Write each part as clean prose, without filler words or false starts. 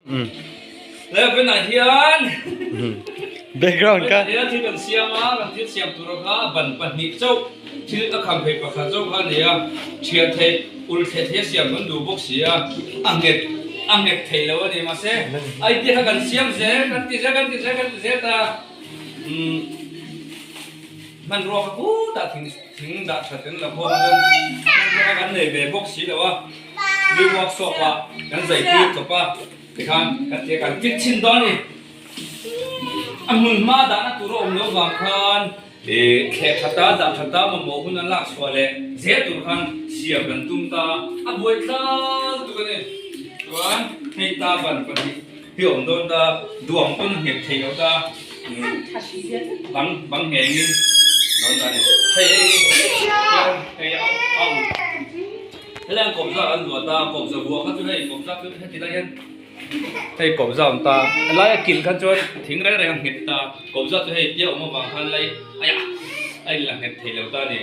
Eleven ah hian background ka hian thil kan siam a kan thil siam tur kha ban pahnih chauh thil a kham theih pakhat chauh kha a ni a thian theih ul thleh theih a siam kan duh bawk si a a nghet a nghet theih lo a ni mahse idea kha kan siam zel kan ti zel kan ti zel kan ti zel ta umm hmanrua kha kutah thing thing dah that kan la khawm a chuan hmanrua kha kan nei ve bawk si lo a. New workshop ah kan zai tir chawp a tikhan kan tia kan fit chhin dawn a ni. A hmun hma dahna tur a awm loh vang khan ih thleh that a dah that a mamawh hun an lak chhuah leh zel tur khan siam kan tum ta a buai tlal lutuk a ni. Chuan hei ta ban pahnih hi a awm dawn ta duang pawn a nghet thei lo ta bang bang nghengin dawn ta a ni. Hei hei hei a ul. Helai an kawpza an luah ta, kawpza vuah kha chu hei kawpza chu heti lai hian hei kawpza a awm ta, a laia kilh kha chuan thing reng reng a nghet ta, kawpza chu hei tia awm avang khan lai aiah a inla nghet thei lo ta a ni.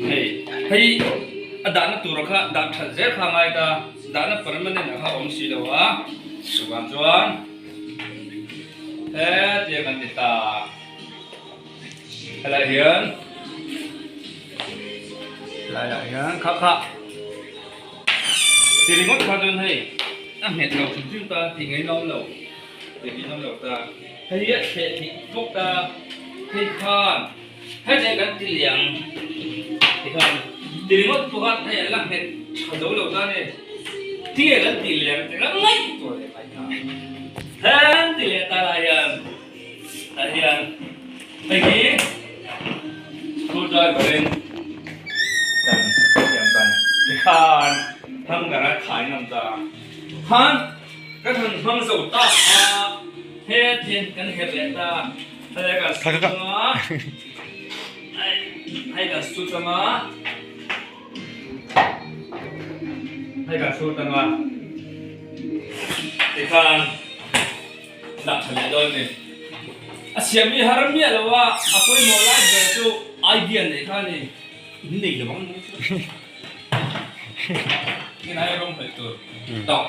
Hei hei a dahna tura kha dah that zel kha a ngai ta, dahna permanent ah kha a awm si lo a, chuvang chuan hetia kan ti ta. Helai hian helaiah hian kha kha ti ringawt kha chuan hei a nghet lo hrim hrim ta tih ngei nawm lo tih ngei nawm lo ta hei hi a thleh thih bawk ta hei khan heti kan ti liang ti khan ti ringawt pawh khan hei a la nghet tha zo lo ta a ni tinge kan ti liang ti la ngaih tur leh mai ta han ti leh ta lai hian. Tah hian hei hi screw driver in kan siam ta ni tikhan hanger a khai ngam ta khan kan han hmang zo ta a hetin kan herh leh ta helai kan su tang a hei kan su tang a hei kan su tang a tikhan. Dah tha leh dawn ni. A siam hi har miah lo a, a pawimawh lai ber chu idea neih kha a ni. In nei lo ang chu. Tin ai rawng hlawih tur tawh.